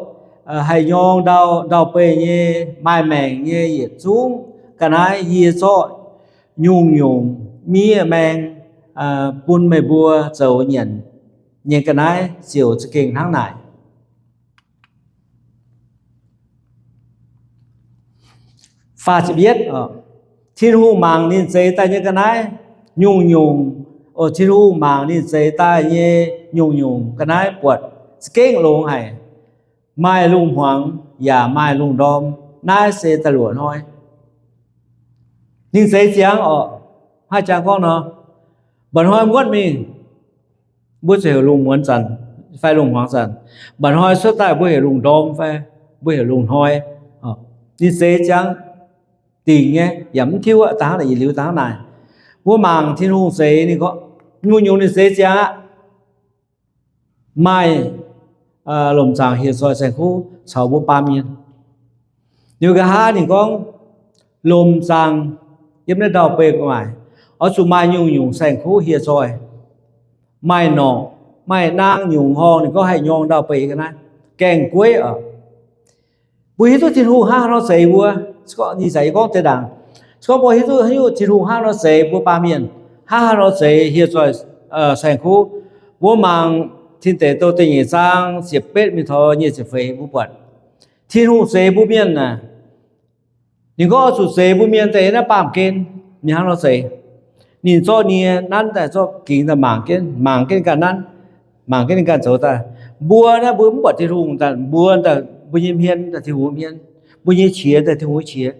haih nyorng ndau-beih nyei maaih maengc nyei yietc zungv ga'naaiv, yie zorqv nyungc-nyungc miev maeng bun meih mbuo zoux nyanc nyei ga'naaiv ziouc za'gengh hnangv naaic. Tin-Hungh mangc ninh zeix daaih nyei ga'naaiv nyungc-nyungc, Tin-Hungh mangc ninh zeix daaih nyei nyungc-nyungc ga'naaiv buatc za'gengh longx haic, maaih lungh hmuangx yaac maaih lungh ndorm. Naaiv se da'luoqc hnoi. Ninh zeix ziangx oc, maiv jangx gorngv nor, mba'hnoi muotv mingh, mbuo zuqc heuc lungh muonz zanc. fai lungh hmuangx zanc. Mba'hnoi cuotv daaih mbuo heuc lungh ndorm fai mbuo heuc lungh hnoi. Ninh zeix ziangx dingc nyei, yaac mv tiuv aqv, da'hnangv naaic yietc liuz da'hnangv naaic. Mbuo mangc Tin-Hungh zeix ninh gorngv, nyungc-nyungc ninh zeix ziangx aqv. Maaih lomc zaangc hieh zoih saeng-kuv caux mbuo baamh mienh. Liuz nqa'haav ninh gorngv, lomc zaangc yiem naaiv ndau-beih gu'nguaaic, oix zuqc maaih nyungc-nyungc saeng-kuv hieh zoih. Maaih norqc, maaih naang nyungc horngh, ninh gorngv haih nyorng ndau-beih ga'naaiv, gaengh gueiv oc. Mbuo hiuv duqv Tin-Hungh hnangv haaix nor zeix mbuo. Se gorngv ih zanc yie gorngv deix ndaangc, se gorngv mbuo hiuv duqv, hiuv duqv Tin-Hungh hnangv haaix nor zeix mbuo baamh mienh, hnangv haaix nor zeix hieh zoih saeng-kuv, mbuo mangc Tin Deic Douh da'nyeic zaang ziepc betv mingh taux nyic ziepc feix mbuo buatc Tin-Hungh zeix mbuo mienh naaic, ninh gorngv oix zuqc zeix mbuo mienh daaih naaiv baamh gen. Ninh hnangv nor zeix, ninh zorqv nie nanv daaih, zorqv gingx daaih mangc jienv, mangc jienv ninh ganh nanv, mangc jienv ninh ganh zoux daaih. Mbuo naaiv mbuo mv buatc Tin-Hungh daaih, mbuo daaih mbuo nyei hmien daaih Tin-Hungh hmien, mbuo nyei qiex daaih Tin-Hungh qiex.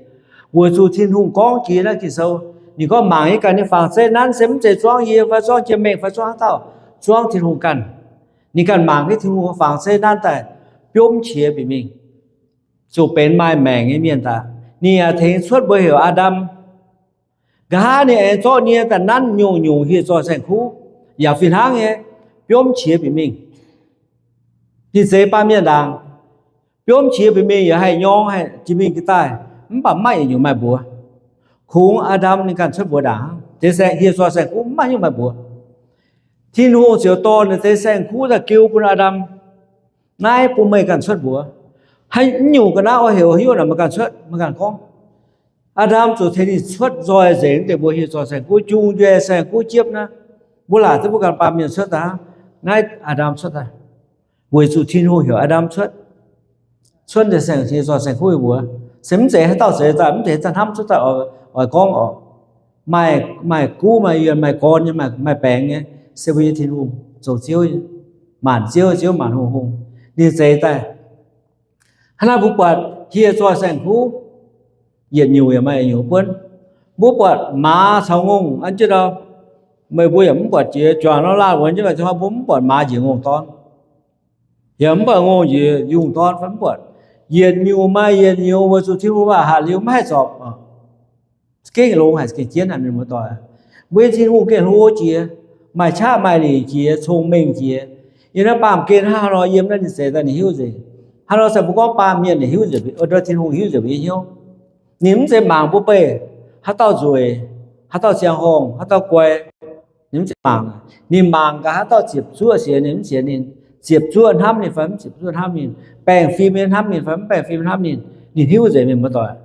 Weic zuqc Tin-Hungh gorngv jiex naaiv Ging-Sou, ninh gorngv mangc yie ganh nyei fangx zeiv nanv se mv zeiz zuangv yie fai zuangv jienv mengh fai zuangv haaix dauh, zuangv Tin-Hungh ganh. Ninh ganh mangc jienv Tin-Hungh fangx zeiv nanv daaih biomv qiex bieqc mingh, zuqc benx maaih maengc nyei mienh daaih. Ninh yaac tengx cuotv mbuo heuc Aa^ndam. Nqa'haav ninh aengx zorqv nie daaih nanv nyungc-nyungc hieh zoih saeng-kuv, yaac fih hnangv nyei, biomv qiex bieqc mingh. Ninh zeix baamh mienh ndaangc, biomv qiex bieqc mingh yaac haih nyorng, haih jiex mingh jiex daaih, mv baac maiv yietc nyungc maaih mbuox. Kungx Aa^ndam ninh ganh cuotv mbuox ndaangc hnangv. Deix saeng, hieh zoih saeng-kuv maiv nyungc maaih mbuox. Tin-Hungh ziouc dorh ninh deix saeng-kuv daaih giu bun Aa^ndam, naaiv bun meih ganh cuotv mbuox. Haaix nyungc ga'naaiv oix heuc haaix nyungc naaic meih ganh cuotv, meih ganh gorngv. Aa^ndam zuqc tengx ninh cuotv nzoih nzengc deix mbuo hieh zoih saeng-kuv, jung njueic saeng-kuv jiepv naaiv. Mbuo laaic duqv mbuo ganh baamh mienh cuotv daaih, naaiv Aa^ndam cuotv daaih. Weic zuqc Tin-Hungh heuc Aa^ndam cuotv, cuotv deix saeng, hieh zoih saeng-kuv mbuox. Se mv zeiz haaix dauh zeix daaih, mv zeiz haaix dauh hnamv cuotv daaih oix gorngv oc. Maaih, maaih guv maaih yuonh, maaih gorn nyei, maaih, maaih baengx nyei, se mbuo nyei Tin-Hungh, zoux Ziouv, maanc Ziouv, Ziouv maanc hungh hungh, ninh zeix daaih. Hnangv naaiv mbuo buatc hieh zoih saeng-kuv, yietc nyungc yaac maaih yietc nyungc buonv. Mbuo buatc maaz caux ngongh an jienv ndau, meih mbuo yaac mv buatc jiex. Juangc nor laanh wuonx jienv maaih hnoi mbuo mv buatc maaz njiec ngongh dorn, yaac mv buatc ngongh njiec yungh dorn fai mv buatc. Yietc nyungc maaih yietc nyungc weic zuqc Tin-Hungh waac hatc liuz maiv haih zorpc. Gengh longx haic, gengh jienv haic mienh muoz-doic. Mbuo nyei Tin-Hungh gengh hlo jiex, maaih qaqv maaih lingc jiex, cong-mengh jiex. Yiem naaiv baamh gen hnangv haaix nor yiem naaiv ninh zeix daaih ninh hiuv nzengc. Hnangv nor se mbuo gorngv baamh mienh ninh hiuv nzengc, Tin-Hungh hiuv nzengc mbuo nyei hnyouv. Ninh mv zeiz mangc mbuo beih haaix dauh nzueic, haaix dauh ziangh horngh, haaix dauh guai. Ninh mv zeiz mangc, ninh mangc gaax haaix dauh ziepc zuoqv sienx ninh mv sienx ninh, ziepc zuoqv hnamv ninh fai mv ziepc zuoqv hnamv ninh, baengh fim nyei hnamv ninh fai mv baengh fim hnamv ninh, ninh hiuv nzengc mienh muoz-doic.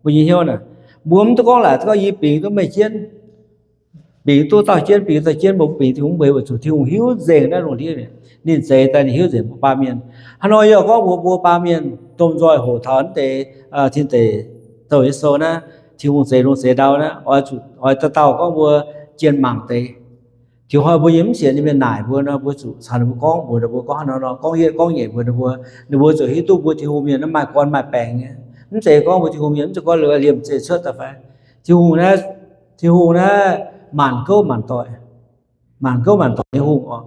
Mbuo nyei hnyouv naaic, mbuo mv duqv gorngv laaic duqv gorngv yie bingx duqv meih jienv, bingx duqv dauh jienv, bingx dauh jienv, mbuo bingx Tin-Hungh mv bueix weic zuqc Tin-Hungh hiuv nzengc naaiv lungh ndiev mi'aqv. Ninh zeix daaih ninh hiuv nzengc mbuo baamh mienh. Hnangv nor yie gorngv mbuox mbuo baamh mienh domh nzoih hoqc taux naaiv deix Tin Deic Douh Yie Sou naaiv, Tin-Hungh zeix lungh zeix ndau naaiv, oix zuqc oix dauh dauh gorngv mbuo jien mangc deix. Tiux hnoi mbuo yiem mv sienx nyei mienh naaic mbuo nor, mbuo zuqc caux ninh mbuo gorngv, mbuox ninh mbuo gorngv hnangv nor nor, gorngv yietv gorngv nyeic mbuox ninh mbuo, ninh mbuo zuqc hiuv duqv mbuo Tin-Hungh mienh naaiv maaih gorn maaih baengc nyei. Mv zeiz gorngv mbuo Tin-Hungh mienh mv zeiz gorngv liemh zeih cuotv daaih fai? Tin-Hungh naaiv, Tin-Hungh naaiv maanc gouv maanc doic, maanc gouv maanc doic nyei hungh oc.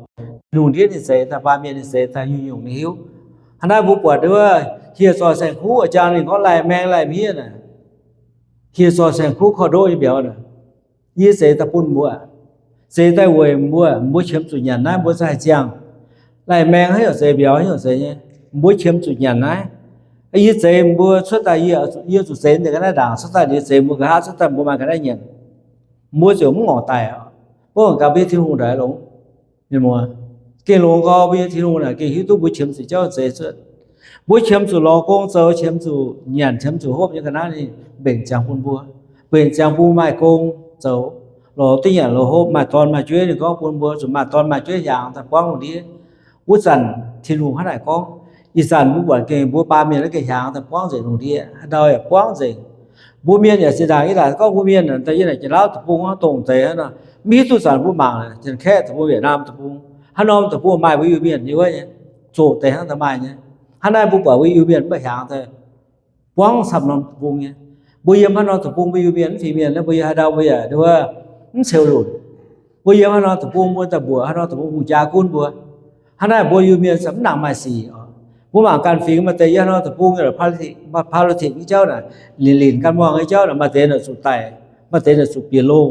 Lungh ndiev ninh zeix daaih, baamh mienh ninh zeix daaih, nyungc-nyungc ninh hiuv. Hnangv naaiv mbuo buatc wuov hieh zoih saeng-kuv jangx ninh gorngv laih maeng laih miev naaic, hieh zoih saeng-kuv korv-ndoqv nyei mbiauz naaic, yie zeix daaih bun mbuo, zeix daaih weic mbuo, mbuo qiemx zuqc nyanc naaiv mbuo za'gengh haih ziangh. Laih maeng haaix nyungc zeix, mbiauz haaix nyungc zeix nyei, mbuo qiemx zuqc nyanc naaiv. Yie zeix mbuo cuotv daaih, yie zuqc zeix deix ga'naaiv ndaangc cuotv daaih, yie zeix mbuo nqa'haav cuotv daaih mbuo maaih ga'naaiv nyanc, mbuo ziouc mv ngorc daic. Mbuo ganh mbuo nyei Tin-Hungh ndongc longx, mienh muoz, gengh longx gorx. Mbuo nyei Tin-Hungh naaic gengh hiuv duqv mbuo qiemx zuqc jauv zeix cuotv. Mbuo qiemx zuqc lorz gong zoux, qiemx zuqc nyanc, qiemx zuqc hopv nyei ga'naaiv ninh mbenc ziangx bun mbuo. Mbenc ziangx bun maaih gong zoux, lorz duqv nyanc lorz hopv, maaih dorn maaih jueiv. Ninh gorngv bun mbuo zuqc maaih dorn maaih jueiv hiaangx daaih buangv lungh ndiev. Wuov zanc Tin-Hungh hnangv naaic gorngv. Ih zanc mbuo buatc gengh mbuo baamh mienh naaiv gengh hiaangx daaih buangv nzengc lungh ndiev, haaix ndau yaac buangv nzengc. Mbuo mienh yaac zinh ndaangc, ih zanc gorngv mbuo mienh daaih yie naaic Janx-Lauv deic-bung hnangv, dongh deix hnangv nor, mv hiuv duqv zanc mbuo mangc Janx-Kaeqv deic-bung, Yietc-Naamh deic-bung, haaix norm deic-bung maaih mbuo Iu-Mienh nyei wuov nyei, zoqc deix hnangv daaih maaih nyei. Hnangv naaiv mbuo buatc mbuo Iu-Mienh mv baac hiaangx daaih buangv camv norm deic-bung nyei. Mbuo yiem haaix norm deic-bung mbuo Iu-Mienh mv fingx mienh, mbuo yiem haaix ndau mbuo yaac nduov mv ceu lunc. Mbuo yiem haaix norm deic-bung mbuo daaih mbuoqc haaix norm deic-bung hungh jaa gunv mbuo. Hnangv naaic mbuo Iu-Mienh se mv nangc maaih sic oc. Mbuo mangc ganh fingx maaih deix yie hnoi deic-bung politics nyei jauv naaic, linc linc ganh muangh nyei jauv naaic, maaih deix naaic zuqc daic, maaih deix naaic zuqc bieqc loh.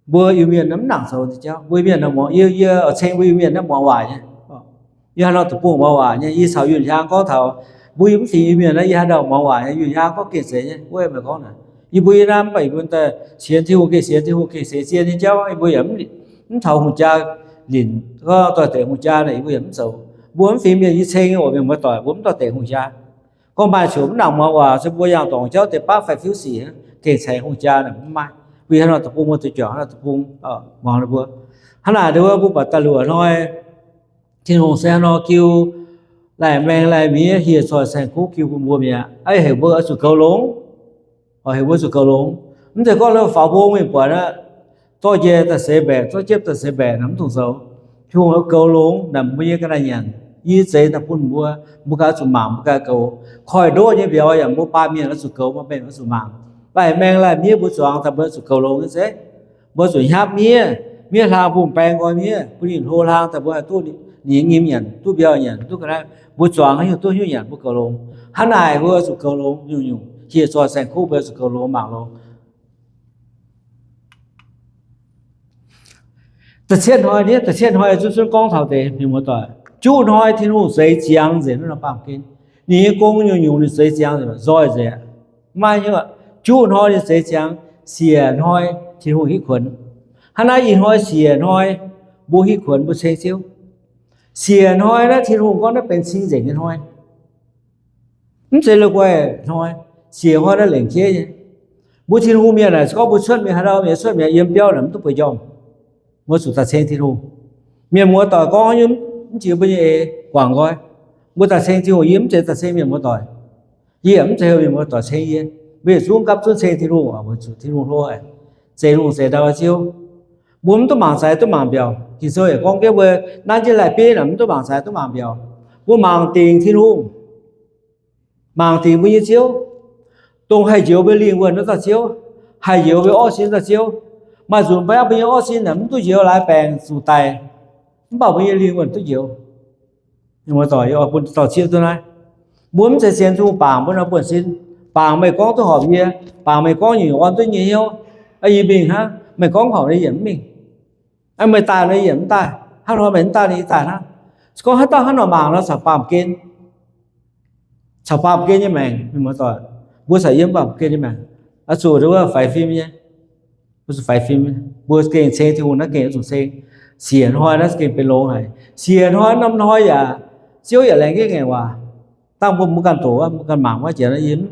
Mbuo Iu-Mienh naaiv mv nangc zoux nyei jauv. Mbuo Iu-Mienh naaiv muangx, yie, yie oix ceng mbuo Iu-Mienh naaiv muangx waac nyei. Yie hnoi deic-bung muangx waac nyei. Yie caux Yunh Hiaang gorngv taux mbuo yie mv fingx Iu-Mienh naaiv, yie haaix dauh muangx waac nyei. Yunh Hiaang gorngv gengh zeiz nyei, wuov meih gorngv naaic, yie mbuo yie naaiv mv baac yie mbuo daaih sienx Tin-Hungh gengh sienx Tin-Hungh gengh seix zien nyei jauv, yie mbuo yaac mv taux hungh jaa linc, gorngv doix deix hungh jaa naaic yie mbuo yaac mv zoux. Mbuo mv fingx mienh yie ceng nyei oc, mienh muoz-doic, mbuo mv dorh deix hungh jaa. Gorngv maaih ziouc mv nangc muangx waac se mbuo yangh dorngc jauv deix baav faix-fiuv sic gengh ceix hungh jaa naaic mv maaih. Mbuo yie hnoi deic-bung, mbuo zuqc juangc hnoi deic-bung muangx ninh mbuo. Hnangv naaic ndau wuov mbuo buatc daaih luoqc hnoi Tin-Hungh se hnangv nor jiu laih maeng laih miev, hieh zoih saeng-kuv jiu bun mbuo mi'aqv. Heuc mbuo oix zuqc goux longx, heuc mbuo zuqc goux longx. Mv zeiz gorngv faaux mbong mingh buatc aqv, zorqv njaih daaih seix mbaeqc, zorqv jiepv daaih seix mbaeqc naaic mv dungx zoux. Tin-Hungh goux longx naaic mbuo nyei ga'naaiv nyanc, yie zeiz daaih bun mbuo, mbuo ganh zuqc mangc, mbuo ganh goux. Koiv-ndoqv nyei mbiauz yaac mbuo baamh mienh oix zuqc goux, maiv benx oix zuqc mangc. Laih maeng laih miev mbuo zuangx daaih mbuo zuqc goux longx nyei zeiv. Mbuo zuqc hnyapv miev, miev hlang bun baeng nqoi miev, bun ninh hlo hlang daaih mbuo haih duqv ninh nyei nyim nyanc, duqv mbiauz nyanc, duqv ga'naaiv. Mbuo zuangx haaix nyungc duqv haaix nyungc nyanc, mbuo goux longx. Hnangv naaic mbuo zuqc goux longx nyungc-nyungc, hieh zoih saeng-kuv mbuo zuqc goux longx mangc longx. Da'cietv hnoi, da'cietv hnoi zunv zunv gorngv taux deix mienh muoz-doic, juqv hnoi Tin-Hungh zeix ziangx nzengc wuov norm baamh gen. Ninh nyei gong nyungc-nyungc ninh zeix ziangx nzengc, nzoih nzengc. Maiv hiuv, juqv hnoi ninh zeix ziangx, siec hnoi Tin-Hungh hitv kuonx. Hnangv naaiv ih hnoi siec hnoi mbuo hitv kuonx mbuo ceng Ziouv. Siec hnoi naaiv Tin-Hungh gorngv naaiv benx cing-nzengc nyei hnoi. Mv zeiz loz-guaih hnoi. Siec hnoi naaiv lengc jeiv nyei. Mbuo Tin-Hungh mienh naaic, se gorngv mbuo cuotv mingh haaix ndau, mienh cuotv mingh yiem biauv naaic mv duqv bueix njormh. Mbuo zuqc daaih ceng Tin-Hungh. Mienh muoz-doic gorngv haaix nyungc mv jiex mbuo nyei eix guangc nqoi. Mbuo daaih ceng Tin-Hungh, yie mv zeiz daaih ceng mienh muoz-doic. Yie yaac mv zeiz heuc mienh muoz-doic ceng yie. Mbuo yietc zungv gapv zunv ceng Tin-Hungh oc, weic zuqc Tin-Hungh hlo haic. Zeix lungh zeix ndau nyei Ziouv. Mbuo mv duqv mangc zaaix duqv mangc mbiaauc. Ging-Sou yaac gorngv jienv mbuo nanv jienv lai-beiv naaic mv duqv mangc zaaix duqv mangc mbiaauc. Mbuo mangc dingc Tin-Hungh, mangc dingc mbuo nyei Ziouv, dongh haih njoux mbuo lingh wuonh wuov dauh Ziouv, haih njoux mbuo orqv sin dauh Ziouv. Maaih nzunc mbuo, mbuo nyei orqv sin naaic mv duqv njoux, laaix baengc zuqc daic, mv baac mbuo nyei lingh wuonh duqv njoux. Mienh muoz-doic, yie oix bun dorh zieqv duqv naaiv. Mbuo mv zeiz sienx Tin-Hungh bangc mbuo nor buonv-sin, bangc meih gorngv duqv horpc yie, bangc meih gorngv nyungc-nyungc orn duqv nyei hnyouv. Yie mingh hnangv, meih gorngv horpc yie yietc mv mingh. Meih daaih nor yie yietc mv daaih. Hnangv nor meih mv daaih nor yie daaih hnangv. Se gorngv haaix dauh hnangv nor mangc nor caux baamh gen, caux baamh gen nyei maengc, mienh muoz-doic. Mbuo caux yiem baamh gen nyei maengc, oix zuqc wuov faix fim nyei. Mbuo zuqc faix fim nyei. Mbuo gengh ceng Tin-Hungh naaiv gengh oix zuqc ceng. Siec hnoi naaiv gengh benx longx haic. Siec hnoi norm hnoi yaac, Ziouv yaac laengz jienv ngaengc waac. Dangh mbuo, mbuo ganh doqc wuov, mbuo ganh mangc wuov jiex naaiv yie mv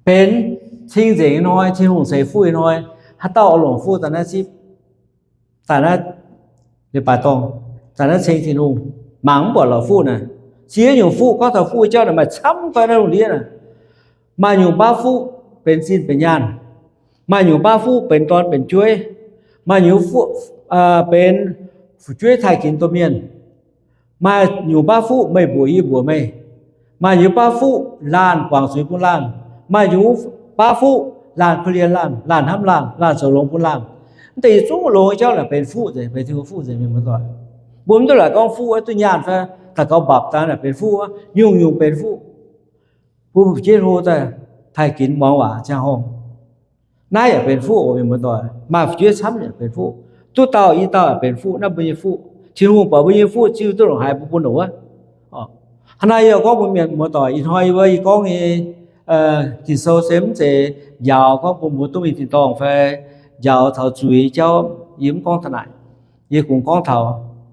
benx cing-nzengc nyei hnoi, Tin-Hungh ceix fuqv nyei hnoi. Haaix dauh oix longc fuqv daaih naaiv zipv, daaih naaiv leiz-baaix dorngh, daaih naaiv ceng Tin-Hungh, mangc mv buatc lorqc fuqv naaic. Ziex nyungc fuqv, gorngv taux fuqv jauv naaic maaih camv fai naaiv lungh ndiev naaic. Maaih nyungc baav fuqv benx zinh benx nyaanh. Maaih nyungc baav fuqv benx dorn benx jueiv. Maaih nyungc fuqv, benx fu'jueiv taaih ginx domh mienh. Maaih nyungc baav fuqv meih mbuoqc yie, yie mbuoqc meih. Maaih nyungc baav fuqv laanh guangc zuiz bun laanh. Maaih nyungc baav fuqv laanh korv-lienh laanh, laanh hnamv laanh, laanh zoux longx bun laanh. Mv deix yietc zungv longx nyei jauv naaic benx fuqv nzengc, benx Tin-Hungh fuqv nzengc, mienh muoz-doic. Mbuo mv duqv laaix gorngv fuqv duqv nyaanh fai daaih gaux mbapc daaih naaic benx fuqv, nyungc-nyungc benx fuqv. Bun fu'jueiv hlo daaih taaih ginx muangx waac ziangh horngh. Naaiv yaac benx fuqv oc, mienh muoz-doic. Maaih fu'jueiv camv yaac benx fuqv. Duqv dauh i dauh yaac benx fuqv, naaiv mbuo nyei fuqv. Tin-Hungh buatc mbuo nyei fuqv, Ziouv duqv longc haiz mbuo bun oc wuov. Hnangv naaiv yie gorngv mbuo mienh muoz-doic, ih hnoi yie wuov yie gorngv nyei Ging-Sou se mv zeiz njaaux gorngv bun mbuo duqv mingh tin-dorngh fai njaaux taux zuiz jauv, yie mv gorngv taux naaic. Yie kungx gorngv taux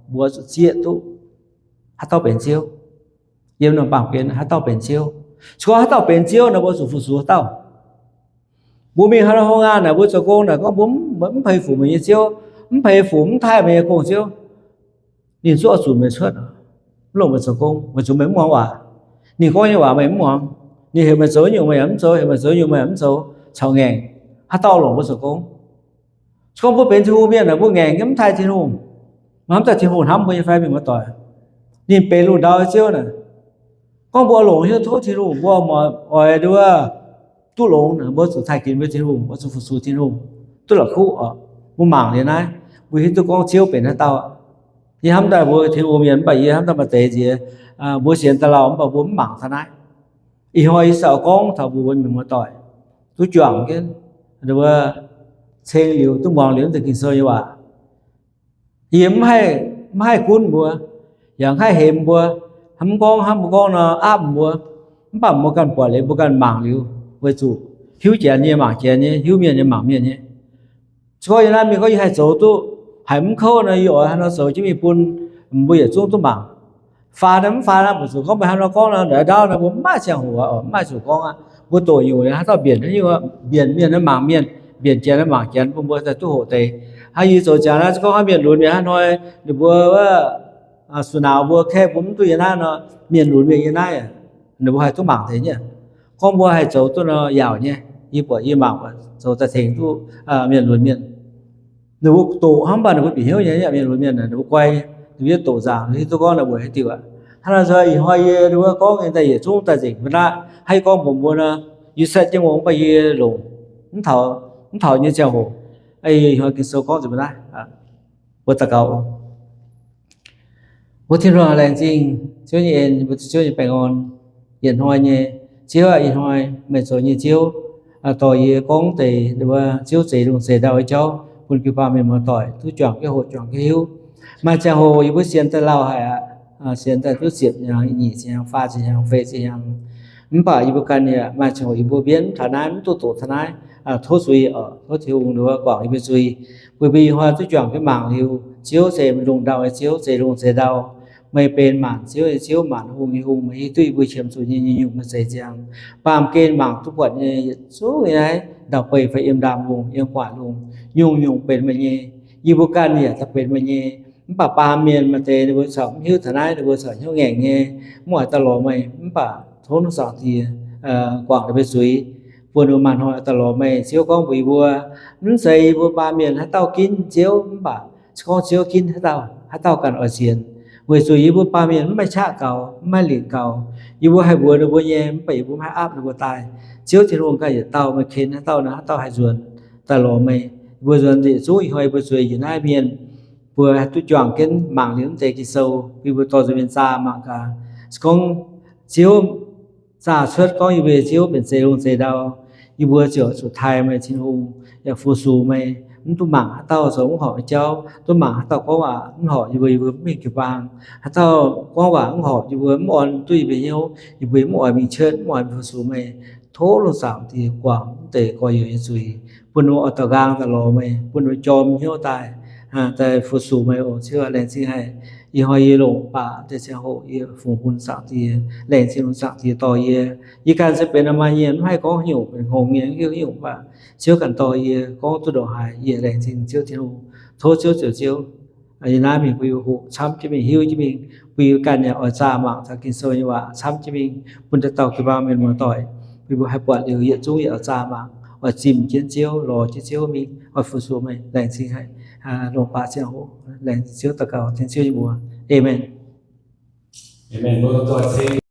mbuo zuqc zieqv duqv haaix dauh benx Ziouv. Yiem norm baamh gen haaix dauh benx Ziouv. Se gorngv haaix dauh benx Ziouv nor, mbuo zuqc fu-sux haaix dauh. Mbuo mingh haaix norm hungh aah naaic, mbuo zoux gong naaic, gorngv mbuo mv peix fuc meih nyei Ziouv, mv peix fuc mv taaih meih nyei gong-ziouv, ninh zungv oix zunc meih cuotv, mv longc meih zoux gong, weic zuqc meih mv muangx waac. Ninh gorngv nyei waac meih mv muangx. Ninh heuc meih zoux nyungc meih yaac mv zoux, heuc meih zoux nyungc meih yaac mv zoux, caux ngaengc. Haaix dauh longc mbuo zoux gong? Se gorngv mbuo benx Tin-Hungh mienh naaic, mbuo ngaengc nyei mv taaih Tin-Hungh, maiv daaih Tin-Hungh hnamv mbuo nyei fai, mienh muoz-doic? Ninh benx lungh ndau nyei Ziouv naaic. Gorngv mbuo longc hnyouv tov Tin-Hungh, mbuo oix nduov duqv longx, mbuo zuqc taaih ginx mbuo Tin-Hungh, mbuo zuqc fu-sux Tin-Hungh, duqv la'kuqv oc. Mbuo mangc liuz naaiv, mbuo hiuv duqv gorngv Ziouv benx haaix dauh. Yie hnamv daaih mbuo Tin-Hungh mienh mv baac yie hnamv daaih maaih deix nziex, mbuo sienx daaih lauh mv baac mbuo mv mangc taux naaiv. Ih hnoi yie se oix gorngv taux mbuo wuonx mienh muoz-doic duqv juangc jienv, ceng liuz duqv muangx liuz naaiv deix Ging-Sou nyei waac. Yie mv haih gunv mbuo, yaac mv haih hemx mbuo, mv gorngv hnangv mbuo gorngv nor aapv mbuo. Mv baac mbuo ganh buatc liuz mbuo ganh mangc liuz, weic zuqc hiuv janx nyei mangc janx nyei, hiuv mienh nyei mangc mienh nyei. Se gorngv yie naaiv mingh gorngv yie haih zoux duqv, haiz mv kouv nor, yie oix haaix nor zoux jienv mingh bun mbuo yietc zungv duqv mangc. Faaux naaiv mv faaux naaiv, mbuo zuqc gorngv meih hnangv nor gorngv nor, ndau ndau naaiv mbuo mv maaih ziangh hoc, mv maaih zuqc gorngv aqv. Mbuo doqc nyungc haaix dauh mbienc, mbienc mienh naaiv mangc mienh, mbienc janx naaiv mangc janx, bun mbuo daaih duqv hoqc deix. Hnangv yie zoux ziangx naaiv, se gorngv haaix mienh lunx mienh hnangv hnoi, ninh mbuo wuov su'nauz mbuo kaeqv mbuo mv duqv yie naaiv nor, mienh lunx mienh yie naaiv, ninh mbuo haih duqv mangc deix nyei. Gorngv mbuo haih zoux duqv nor yaauc nyei. Yie buatc yie mangc zoux daaih tengx duqv mienh lunx mienh. Ninh mbuo doqc hnangv mv baac ninh mbuo bieqc hnyouv nyei, mienh lunx mienh ninh mbuo guai, ninh mbuo yietv doqc nzaangc, hiuv duqv gorngv ninh mbuo haaix diuc aqv. Hnangv naaiv nzunc ih hnoi yie ninh mbuo gorngv nyei daaih yietc zungv daaih nzengc mbuo naaiv, hnangv yie gorngv mbuox mbuo nor, yie setv jienv ngongh mv baac yie longc mv taux, mv taux nyei ziangh hoc, ih hnoi Ging-Sou gorngv nzengc mbuo naaiv. Mbuo daux gaux. Mbuo Tin-Hungh laengz zingh Ziouv nyei en, mbuo Ziouv nyei baengh orn. Yietc hnoi nyei Ziouv aac, ih hnoi meih zoux nyei Ziouv, dorh yie gorngv deix Ziouv zeix lungh zeix ndau nyei jauv bun jiu-baang mienh muoz-doic duqv juangc jienv hoqc, juangc jienv hiuv. Maaih ziangh hoc yie mbuo sienx daaih lauh haic aqv, sienx daaih duqv ziepc hnyangx, nyic ziepc hnyangx, faah ziepc hnyangx, feix ziepc hnyangx. Mv baac yie mbuo ganh yaac maaih ziangh hoc yie mbuo mbienv taux naaiv, mv duqv doqc taux naaiv. Tov zuiz oc, tov Tin-Hungh guangc yie mbuo zuiz, bun mbuo ih hnoi duqv juangc jienv mangc liuz, Ziouv se lungh ndau nyei Ziouv, zeix lungh zeix ndau. Meih benx maanc Ziouv nyei Ziouv, maanc hungh nyei Hungh. Meih hiuv duqv yie mbuo qiemx zuqc nyei nyungc-nyungc, meih zeix ziangx. Baamh gen mangc duqv buatc nyei yietc zungv nyei naaiv ndau-beih fai yiem ndaamv-lungh, yiem gu'nguaaic lungh, nyungc-nyungc benx meih nyei. Yie mbuo ganh yaac daaih benx meih nyei. Mv baac baamh mienh maaih deix ninh mbuo corc mv hiuv taux naaiv, ninh mbuo corc hnyouv ngaengc nyei, mv oix daaih lorz meih. Mv baac tov Zaangc Diex guangc ninh mbuo zuiz, bun ninh mbuo maaih hnoi daaih lorz meih. Ziouv gorngv mbuox yie mbuo, mv zeiz yie mbuo baamh mienh haaix dauh ginv Ziouv, mv baac se gorngv Ziouv ginv haaix dauh, haaix dauh ganh oix sienx. Weic zuqc yie mbuo baamh mienh mv maaih qaqv gaux, mv maaih lingc gaux. Yie mbuo haih mbuox ninh mbuo nyei, mv baac yie mbuo mv haih aapv ninh mbuo daaih. Ziouv Tin-Hungh ganh yietc dauh, meih ken haaix dauh nor, haaix dauh haih nzuonx daaih lorz meih. Yie mbuo nzuonx nzengc zungv ih hnoi yie mbuo zueiz njiec naaiv mienh, mbuo duqv juangc jienv mangc liuz mv deix Ging-Sou, bun mbuo dorh nzunc mienh zaah mangc gaax. Se gorngv Ziouv zaah cuotv gorngv yie mbuo nyei Ziouv benx zeix lungh zeix ndau, yie mbuo ziouc zuqc taaih meih Tin-Hungh, yaac fu-sux meih, mv duqv mangc haaix dauh zoux mv horpc nyei jauv, duqv mangc haaix dauh gorngv waac mv horpc yie mbuo, yie mbuo mv mingh jiu-baang. Haaix dauh gorngv waac mv horpc yie mbuo, mv orn duqv yie mbuo hnyouv, yie mbuo mv oix mingh cuotv, mv oix fu-sux meih. Tov Zaangc Diex guangc mv deix gorx-youz nyei zuiz, bun ninh mbuo oix daux nqaang daaih lorz meih, bun ninh mbuo jorm hnyouv daaih, daaih fu-sux meih oc. Ziouv laengz zingh haic. Ih hnoi yie longc baac deix ziangh hoc yie fungx bun Zaangc Diex. Laengz zingh Zaangc Diex dorh yie. Yie ganh se benx maaih nyienh, mv haih gorngv haaix nyungc, benx hngongx nyei, mv hiuv haaix nyungc, mv baac Ziouv ganh dorh yie gorngv duqv ndongc haaix, yie laengz zingh Ziouv Tin-Hungh. Tov Ziouv ziouc Ziouv. Yie naaiv mingh bun yie hoqc camv jienv mingh, hiuv jienv mingh, bun yie ganh yaac oix zaah mangc taux Ging-Sou nyei waac camv jienv mingh, bun dauh dauh jiu-baang mienh muoz-doic, bun mbuo haih buatc liuz yietc zungv yaac oix zaah mangc, oix zimh jienv Ziouv, lorz jienv Ziouv mingh, oix fu-sux meih. Laengz zingh haic. Longc baac ziangh hoc laengz zingh Ziouv, daux gaux dengv Ziouv nyei mbuox. Aamen.